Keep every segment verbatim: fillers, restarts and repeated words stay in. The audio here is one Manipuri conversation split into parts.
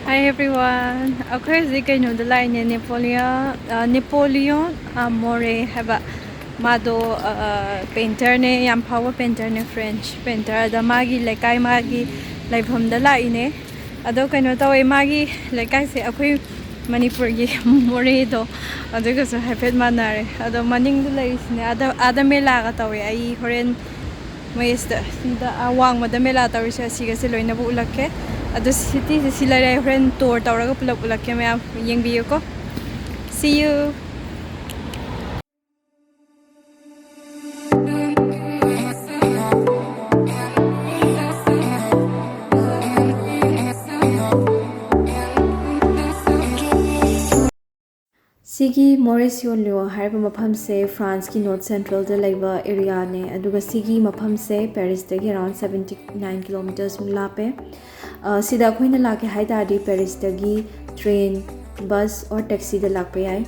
Hi everyone. ꯑꯩꯈꯣꯏ ꯍꯧꯖꯤꯛ ꯀꯩꯅꯣꯗ ꯂꯥꯛꯏꯅꯦ, ꯅꯦꯄꯣꯂꯤꯌꯥ, ꯑ, ꯅꯦꯄꯣꯂꯤꯌꯣꯟ, ꯑ, ꯃꯣꯔꯦ ꯍꯥꯏꯕ꯫ ꯃꯥꯗꯣ, ꯑ, ꯄꯦꯟꯇꯔꯅꯦ, ꯌꯥꯝ ꯐꯥꯎꯕ ꯄꯦꯟꯇꯔꯅꯦ, ꯐ꯭ꯔꯦꯟꯆ ꯄꯦꯟꯇꯔ꯫ ꯑꯗ ꯃꯥꯒꯤ ꯂꯩꯀꯥꯏ, ꯃꯥꯒꯤ ꯂꯩꯐꯝꯗ ꯂꯥꯛꯏꯅꯦ꯫ ꯑꯗꯣ ꯀꯩꯅꯣ ꯇꯧꯋꯦ, ꯃꯥꯒꯤ ꯂꯩꯀꯥꯏꯁꯦ ꯑꯩꯈꯣꯏ ꯃꯅꯤꯄꯨꯔꯒꯤ ꯃꯣꯔꯦꯗꯣ ꯑꯗꯨꯒꯁꯨ ꯍꯥꯏꯐꯦꯠ ꯃꯥꯟꯅꯔꯦ꯫ ꯑꯗꯣ ꯃꯅꯤꯡꯗ ꯂꯩꯔꯤꯁꯤꯅꯦ, ꯑꯥꯗ, ꯑꯥꯗ ꯃꯦꯂꯥꯒ ꯇꯧꯋꯦ꯫ ꯑꯩ ꯍꯣꯔꯦꯟ ꯃꯣꯏ ꯁꯤꯗ, ꯁꯤꯗ, ꯑꯥ, ꯋꯥꯡꯃꯗ ꯃꯦꯂꯥ ꯇꯧꯔꯤꯁꯦ, ꯑꯁꯤꯒꯁꯦ ꯂꯣꯏꯅꯕꯨ ꯎꯠꯂꯛꯀꯦ꯫ ꯑꯗꯣ ꯁꯤꯇꯤꯁꯦ ꯁꯤ ꯂꯩꯔꯦ, ꯍꯣꯔꯦꯟ ꯇꯣꯔ ꯇꯧꯔꯒ ꯄꯨꯂꯞ ꯎꯠꯂꯛꯀꯦ ꯃꯌꯥꯝ, ꯌꯦꯡꯕꯤꯌꯨꯀꯣ꯫ See you. ꯁꯤꯒꯤ ꯃꯣꯔꯦ ꯁꯤꯌꯣꯟ ꯂꯤꯌꯣ ꯍꯥꯏꯔꯤꯕ ꯃꯐꯝꯁꯦ ꯐ꯭ꯔꯥꯟꯁꯀꯤ ꯅꯣꯔꯠ ꯁꯦꯟꯇ꯭ꯔꯦꯜꯗ ꯂꯩꯕ ꯑꯦꯔꯤꯌꯥꯅꯦ, ꯑꯗꯨꯒ ꯁꯤꯒꯤ ꯃꯐꯝꯁꯦ ꯄꯦꯔꯤꯁꯇꯒꯤ around seventy nine kilometres ꯃꯨꯛ ꯂꯥꯞꯄꯦ꯫ ꯑ, ꯁꯤꯗ ꯑꯩꯈꯣꯏꯅ ꯂꯥꯛꯀꯦ ꯍꯥꯏ ꯇꯥꯔꯗꯤ ꯄꯦꯔꯤꯁꯇꯒꯤ ꯇ꯭ꯔꯦꯟ, ꯕꯁ or ꯇꯦꯛꯁꯤꯗ ꯂꯥꯛꯄ ꯌꯥꯏ꯫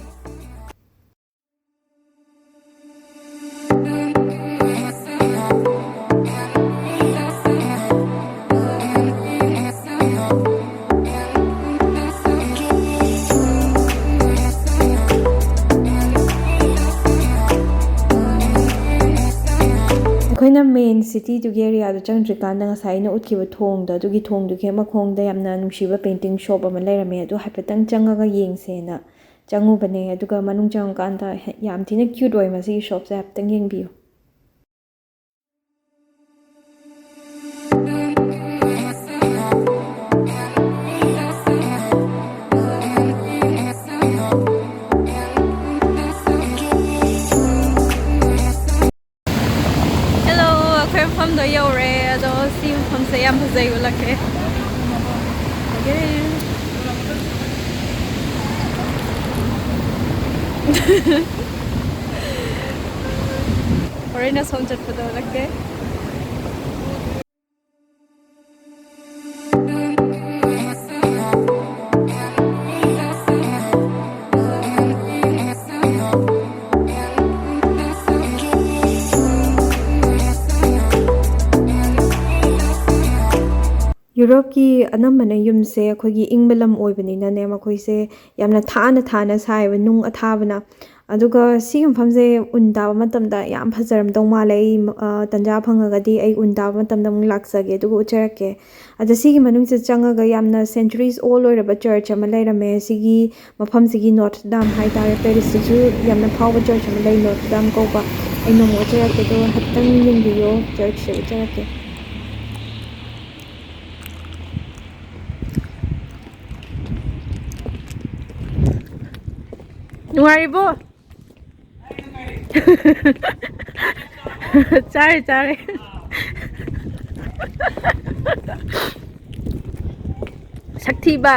ꯑꯩꯈꯣꯏꯅ ꯃꯦꯟ ꯁꯤꯇꯤꯗꯨꯒꯤ ꯑꯦꯔꯤꯌꯥꯗ ꯆꯪꯗ꯭ꯔꯤꯀꯥꯟꯗ ꯉꯁꯥꯏ ꯑꯩꯅ ꯎꯠꯈꯤꯕ ꯊꯣꯡꯗꯣ, ꯑꯗꯨꯒꯤ ꯊꯣꯡꯗꯨꯒꯤ ꯍꯦꯛ ꯃꯈꯣꯡꯗ ꯌꯥꯝꯅ ꯅꯨꯡꯁꯤꯕ ꯄꯦꯟꯇꯤꯡ ꯁꯣꯞ ꯑꯃ ꯂꯩꯔꯝꯃꯦ, ꯑꯗꯨ ꯍꯥꯏꯐꯦꯠꯇꯪ ꯆꯪꯉꯒ ꯌꯦꯡꯁꯦꯅ ꯆꯪꯉꯨꯕꯅꯦ꯫ ꯑꯗꯨꯒ ꯃꯅꯨꯡ ꯆꯪꯉꯀꯥꯟꯗ ꯍꯦ-, ꯌꯥꯝ ꯊꯤꯅ ꯀ꯭ꯌꯨꯠ ꯑꯣꯏ ꯃꯁꯤꯒꯤ ꯁꯣꯞꯁꯦ, ꯍꯥꯏꯐꯦꯠꯇꯪ ꯌꯦꯡꯕꯤꯌꯨ꯫ Hello, ꯑꯩꯈꯣꯏ ꯃꯐꯝꯗꯣ ꯌꯧꯔꯦ꯫ ꯑꯗꯣ ꯁꯤ ꯃꯐꯝꯁꯦ ꯌꯥꯝ ꯐꯖꯩ, ꯎꯠꯂꯛꯀꯦ꯫ Okay. ꯍꯣꯔꯦꯟ ꯑꯁꯣꯝ ꯆꯠꯄꯗ ꯎꯠꯂꯛꯀꯦ꯫ ꯌꯨꯔꯣꯞꯀꯤ ꯑꯅꯝꯕꯅ ꯌꯨꯝꯁꯦ ꯑꯩꯈꯣꯏꯒꯤ ꯏꯪꯕ ꯂꯝ ꯑꯣꯏꯕꯅꯤꯅꯅꯦ, ꯃꯈꯣꯏꯁꯦ ꯌꯥꯝꯅ ꯊꯥꯅ ꯊꯥꯅ ꯁꯥꯏꯌꯦꯕ, ꯅꯨꯡ ꯑꯊꯥꯕꯅ꯫ ꯑꯗꯨꯒ ꯁꯤꯒꯤ ꯃꯐꯝꯁꯦ ꯎꯟ ꯇꯥꯕ ꯃꯇꯝꯗ ꯌꯥꯝ ꯐꯖꯔꯝꯗꯧ ꯃꯥꯜꯂꯦ꯫ ꯑꯩ, ꯑ, ꯇꯟꯖꯥ ꯐꯪꯉꯒꯗꯤ ꯑꯩ ꯎꯟ ꯇꯥꯕ ꯃꯇꯝꯗ ꯑꯃꯨꯛ ꯂꯥꯛꯆꯒꯦ, ꯑꯗꯨꯒ ꯎꯠꯆꯔꯛꯀꯦ꯫ ꯑꯗ ꯁꯤꯒꯤ ꯃꯅꯨꯡꯁꯤꯗ ꯆꯪꯉꯒ ꯌꯥꯝꯅ centuries old ꯑꯣꯏꯔꯕ church ꯑꯃ ꯂꯩꯔꯝꯃꯦ꯫ ꯁꯤꯒꯤ ꯃꯐꯝꯁꯤꯒꯤ Notre Dame ꯍꯥꯏꯇꯥꯔꯦ, ꯄꯦꯔꯤꯁꯇꯁꯨ ꯌꯥꯝꯅ ꯐꯥꯎꯕ church ꯑꯃ ꯂꯩ, Notre Dame ꯀꯧꯕ꯫ ꯑꯩ ꯅꯣꯡꯃ ꯎꯠꯆꯔꯛꯀꯦ, ꯑꯗꯣ ꯍꯥꯏꯐꯦꯠꯇꯪ ꯌꯦꯡꯕꯤꯌꯣ, churchꯁꯦ ꯎꯠꯆꯔꯛꯀꯦ꯫ ꯅꯨꯡꯉꯥꯏꯔꯤꯕꯣ? ꯆꯥꯔꯦ, ꯆꯥꯔꯦ꯫ ꯁꯛꯊꯤꯕ꯫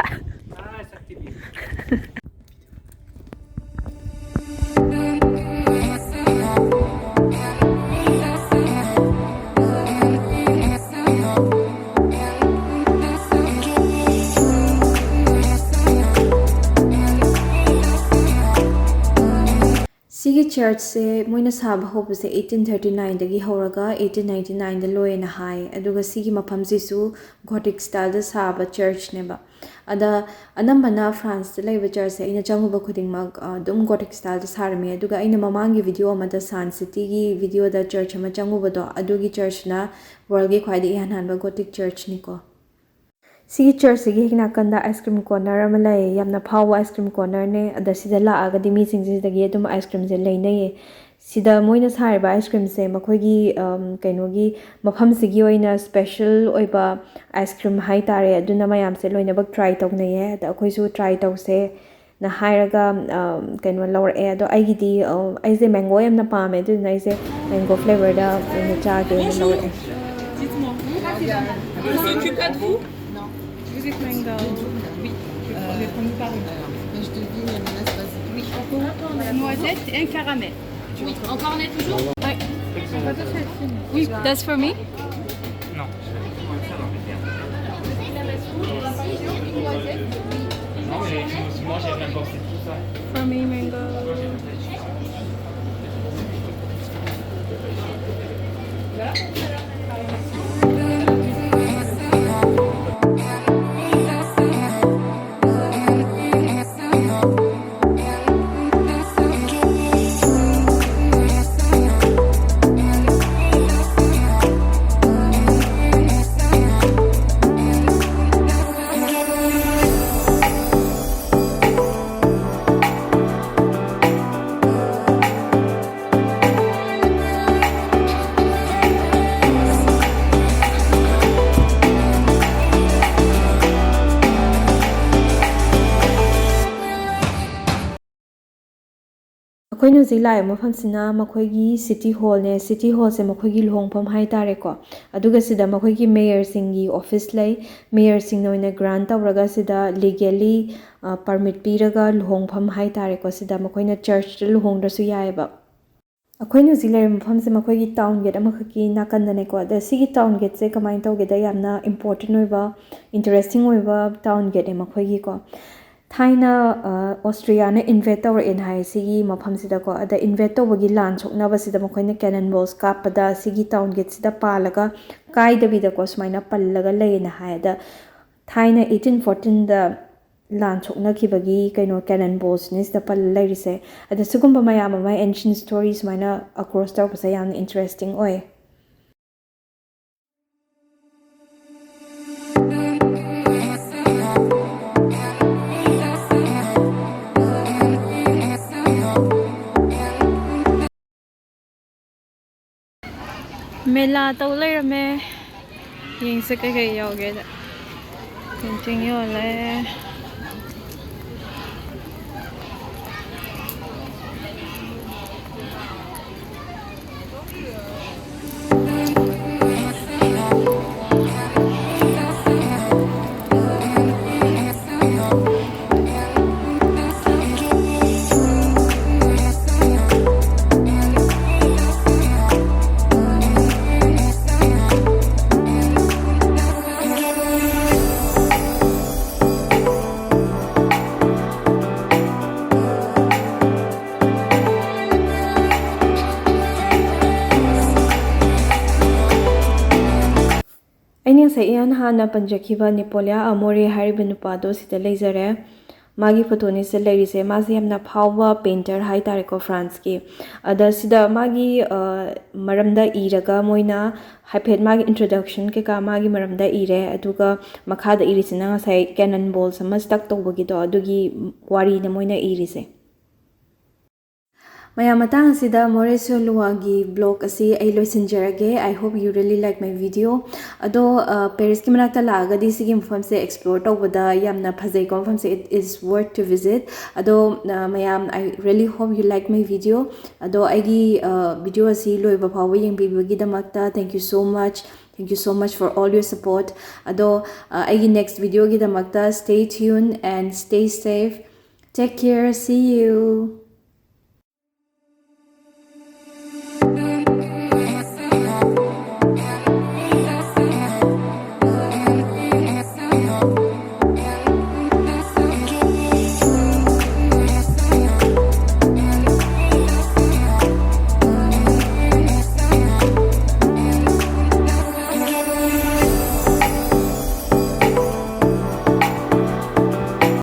ꯁꯤꯒꯤ churchꯁꯦ ꯃꯣꯏꯅ ꯁꯥꯕ ꯍꯧꯕꯁꯦ eighteen thirty nineꯗꯒꯤ ꯍꯧꯔꯒ eighteen ninety nineꯗ ꯂꯣꯏꯅ ꯍꯥꯏ꯫ ꯑꯗꯨꯒ ꯁꯤꯒꯤ ꯃꯐꯝꯁꯤꯁꯨ Gothic styleꯗ ꯁꯥꯕ churchꯅꯦꯕ꯫ ꯑꯗ ꯑꯅꯝꯕꯅ Franceꯇ ꯂꯩꯕ churchꯁꯦ ꯑꯩꯅ ꯆꯪꯉꯨꯕ ꯈꯨꯗꯤꯡꯃꯛ, ꯑ, ꯑꯗꯨꯝ Gothic styleꯗ ꯁꯥꯔꯝꯃꯦ꯫ ꯑꯗꯨꯒ ꯑꯩꯅ ꯃꯃꯥꯡꯒꯤ video ꯑꯃꯗ Saint Cityꯒꯤ videoꯗ church ꯑꯃ ꯆꯪꯉꯨꯕꯗꯣ, ꯑꯗꯨꯒꯤ churchꯅ worldꯒꯤ ꯈ꯭ꯋꯥꯏꯗꯒꯤ ꯏꯍꯥꯟ ꯍꯥꯟꯕ Gothic churchꯅꯤꯀꯣ꯫ ꯁꯤꯒꯤ churchꯁꯤꯒꯤ ꯍꯦꯛ ꯅꯥꯀꯟꯗ ice cream corner ꯑꯃ ꯂꯩ꯫ ꯌꯥꯝꯅ ꯐꯥꯎꯕ ice cream cornerꯅꯦ꯫ ꯑꯗ ꯁꯤꯗ ꯂꯥꯛꯑꯒꯗꯤ ꯃꯤꯁꯤꯡꯁꯤꯗꯒꯤ ꯑꯗꯨꯝ ice creamꯁꯦ ꯂꯩꯅꯩꯌꯦ꯫ ꯁꯤꯗ ꯃꯣꯏꯅ ꯁꯥꯔꯤꯕ ice creamꯁꯦ ꯃꯈꯣꯏꯒꯤ, ꯑꯝ, ꯀꯩꯅꯣꯒꯤ ꯃꯐꯝꯁꯤꯒꯤ ꯑꯣꯏꯅ special ꯑꯣꯏꯕ ice cream ꯍꯥꯏꯇꯥꯔꯦ꯫ ꯑꯗꯨꯅ ꯃꯌꯥꯝꯁꯦ ꯂꯣꯏꯅꯃꯛ try ꯇꯧꯅꯩꯌꯦ꯫ ꯑꯗ ꯑꯩꯈꯣꯏꯁꯨ try ꯇꯧꯁꯦ꯫ ꯅ ꯍꯥꯏꯔꯒ, ꯑ, ꯀꯩꯅꯣ ꯂꯧꯔꯛꯑꯦ꯫ ꯑꯗꯣ ꯑꯩꯒꯤꯗꯤ, ꯑ, ꯑꯩꯁꯦ mango ꯌꯥꯝꯅ ꯄꯥꯝꯃꯦ, ꯑꯗꯨꯗꯨꯅ ꯑꯩꯁꯦ mango flavorꯗ ꯑꯣꯏꯅ ꯆꯥꯒꯦꯅ ꯂꯧꯔꯛꯑꯦ꯫ Dites-moi, vous, on s'occupe pas de vous ? Vous êtes mango. Oui, je vais prendre, je vais prendre par une. Mais je devine, mais là, c'est pas... Oui, on peut. Attends, mais Noisette et un caramel. Oui, en cornet toujours. Oui, that's for me. Non. Non, mais tu, tu manges, il y a plein de morceaux de tout ça. For me, mango. ꯑꯩꯈꯣꯏꯅ ꯍꯧꯖꯤꯛ ꯂꯥꯛꯏꯕ ꯃꯐꯝꯁꯤꯅ ꯃꯈꯣꯏꯒꯤ ꯁꯤꯇꯤ ꯍꯣꯜꯅꯦ꯫ ꯁꯤꯇꯤ ꯍꯣꯜꯁꯦ ꯃꯈꯣꯏꯒꯤ ꯂꯨꯍꯣꯡꯐꯝ ꯍꯥꯏꯇꯥꯔꯦꯀꯣ꯫ ꯑꯗꯨꯒ ꯁꯤꯗ ꯃꯈꯣꯏꯒꯤ ꯃꯦꯌꯔꯁꯤꯡꯒꯤ ꯑꯣꯐꯤꯁ ꯂꯩ꯫ ꯃꯦꯌꯔꯁꯤꯡꯅ ꯑꯣꯏꯅ ꯒ꯭ꯔꯥꯟ ꯇꯧꯔꯒ ꯁꯤꯗ ꯂꯤꯒꯦꯂꯤ ꯄꯔꯃꯤꯠ ꯄꯤꯔꯒ ꯂꯨꯍꯣꯡꯐꯝ ꯍꯥꯏꯇꯥꯔꯦꯀꯣ꯫ ꯁꯤꯗ ꯃꯈꯣꯏꯅ ꯆꯔꯆꯇ ꯂꯨꯍꯣꯡꯗ꯭ꯔꯁꯨ ꯌꯥꯏꯑꯕ꯫ ꯑꯩꯈꯣꯏꯅ ꯍꯧꯖꯤꯛ ꯂꯩꯔꯤꯕ ꯃꯐꯝꯁꯦ ꯃꯈꯣꯏꯒꯤ ꯇꯥꯎꯟ ꯒꯦꯠ ꯑꯃꯈꯛꯀꯤ ꯅꯥꯀꯟꯗꯅꯦꯀꯣ꯫ ꯑꯗ ꯁꯤꯒꯤ ꯇꯥꯎꯟ ꯒꯦꯠꯁꯦ ꯀꯃꯥꯏꯅ ꯇꯧꯒꯦꯗ ꯌꯥꯝꯅ ꯏꯝꯄꯣꯔꯇꯦꯟ ꯑꯣꯏꯕ, ꯏꯟꯇꯔꯦꯁꯇꯤꯡ ꯑꯣꯏꯕ ꯇꯥꯎꯟ ꯒꯦꯠꯅꯦ ꯃꯈꯣꯏꯒꯤꯀꯣ꯫ ꯊꯥꯏꯅ ꯑ, ꯑꯣꯁꯇ꯭ꯔꯤꯌꯥꯅ ꯏꯟꯚꯦꯠ ꯇꯧꯔꯛꯑꯦꯅ ꯍꯥꯏ ꯁꯤꯒꯤ ꯃꯐꯝꯁꯤꯗꯀꯣ꯫ ꯑꯗ ꯏꯟꯚꯦꯠ ꯇꯧꯕꯒꯤ ꯂꯥꯟ ꯁꯣꯛꯅꯕꯁꯤꯗ ꯃꯈꯣꯏꯅ ꯀꯦꯅꯟ ꯕꯣꯜꯁ ꯀꯥꯞꯄꯗ ꯁꯤꯒꯤ ꯇꯥꯎꯟ ꯒꯦꯠꯁꯤꯗ ꯄꯥꯜꯂꯒ ꯀꯥꯏꯗꯕꯤꯗꯀꯣ ꯁꯨꯃꯥꯏꯅ ꯄꯜꯂꯒ ꯂꯩꯌꯦꯅ ꯍꯥꯏ꯫ ꯑꯗ ꯊꯥꯏꯅ ꯑꯩꯠꯇꯤꯟ ꯐꯣꯔꯇꯤꯟꯗ ꯂꯥꯟ ꯁꯣꯛꯅꯈꯤꯕꯒꯤ ꯀꯩꯅꯣ ꯀꯦꯅꯟ ꯕꯣꯜꯁꯅꯤ ꯁꯤꯗ ꯄꯜꯂ ꯂꯩꯔꯤꯁꯦ꯫ ꯑꯗ ꯁꯤꯒꯨꯝꯕ ꯃꯌꯥꯝ ꯑꯃ ꯑꯦꯟꯁꯤꯌꯟ ꯁ꯭ꯇꯣꯔꯤ ꯁꯨꯃꯥꯏꯅ ꯑꯀ꯭ꯔꯣꯁ ꯇꯧꯔꯛꯄꯁꯦ ꯌꯥꯝꯅ ꯏꯟꯇꯔꯦꯁꯇꯤꯡ ꯑꯣꯏ꯫ ꯃꯦꯂꯥ ꯇꯧ ꯂꯩꯔꯝꯃꯦ꯫ ꯌꯦꯡꯁꯦ ꯀꯩꯀꯩ ꯌꯥꯎꯒꯦꯗ꯫ ꯄꯦꯟꯇꯤꯡ ꯌꯣꯜꯂꯦ꯫ ꯉꯁꯥꯏ ꯏꯍꯥꯟ ꯍꯥꯟꯅ ꯄꯟꯖꯈꯤꯕ ꯅꯦꯄꯣꯂꯤꯌꯥ ꯑꯃꯣꯔꯦ ꯍꯥꯏꯔꯤꯕ ꯅꯨꯄꯥꯗꯣ ꯁꯤꯗ ꯂꯩꯖꯔꯦ꯫ ꯃꯥꯒꯤ ꯐꯣꯇꯣꯅꯤ ꯁꯤꯗ ꯂꯩꯔꯤꯁꯦ꯫ ꯃꯥꯁꯦ ꯌꯥꯝꯅ ꯐꯥꯎꯕ ꯄꯦꯟꯇꯔ ꯍꯥꯏꯇꯥꯔꯦꯀꯣ, ꯐ꯭ꯔꯥꯟꯁꯀꯤ꯫ ꯑꯗ ꯁꯤꯗ ꯃꯥꯒꯤ ꯃꯔꯝꯗ ꯏꯔꯒ ꯃꯣꯏꯅ ꯍꯥꯏꯐꯦꯠ ꯃꯥꯒꯤ ꯏꯟꯇ꯭ꯔꯣꯗꯛꯁꯟ ꯀꯩꯀꯥ ꯃꯥꯒꯤ ꯃꯔꯝꯗ ꯏꯔꯦ꯫ ꯑꯗꯨꯒ ꯃꯈꯥꯗ ꯏꯔꯤꯁꯤꯅ ꯉꯁꯥꯏ ꯀꯦꯅꯟ ꯕꯣꯜꯁ ꯑꯃ ꯁ꯭ꯇꯛ ꯇꯧꯕꯒꯤꯗꯣ, ꯑꯗꯨꯒꯤ ꯋꯥꯔꯤꯅ ꯃꯣꯏꯅ ꯏꯔꯤꯁꯦ꯫ ꯃꯌꯥꯝ, ꯃꯇꯥꯡ ꯑꯁꯤꯗ ꯃꯣꯔꯦꯁꯣ ꯂꯨꯋꯥꯒꯤ ꯕ꯭ꯂꯣꯛ ꯑꯁꯤ ꯑꯩ ꯂꯣꯏꯁꯤꯟꯖꯔꯒꯦ꯫ I hope you really like my video. ꯑꯗꯣ ꯄꯦꯔꯤꯁꯀꯤ ꯃꯅꯥꯛꯇ ꯂꯥꯛꯑꯒꯗꯤ ꯁꯤꯒꯤ ꯃꯐꯝꯁꯦ ꯑꯦꯛꯁꯄ꯭ꯂꯣꯔ ꯇꯧꯕꯗ ꯌꯥꯝꯅ ꯐꯖꯩꯀꯣ, ꯃꯐꯝꯁꯦ, it is worth to visit. ꯑꯗꯣ ꯃꯌꯥꯝ, I really hope you like my video. ꯑꯗꯣ ꯑꯩꯒꯤ ꯚꯤꯗꯤꯑꯣ ꯑꯁꯤ ꯂꯣꯏꯕ ꯐꯥꯎꯕ ꯌꯦꯡꯕꯤꯕꯒꯤꯗꯃꯛꯇ thank you so much. Thank you so much for all your support. ꯑꯗꯣ ꯑꯩꯒꯤ next ꯚꯤꯗꯤꯑꯣꯒꯤꯗꯃꯛꯇ stay tuned and stay safe. Take care. See you.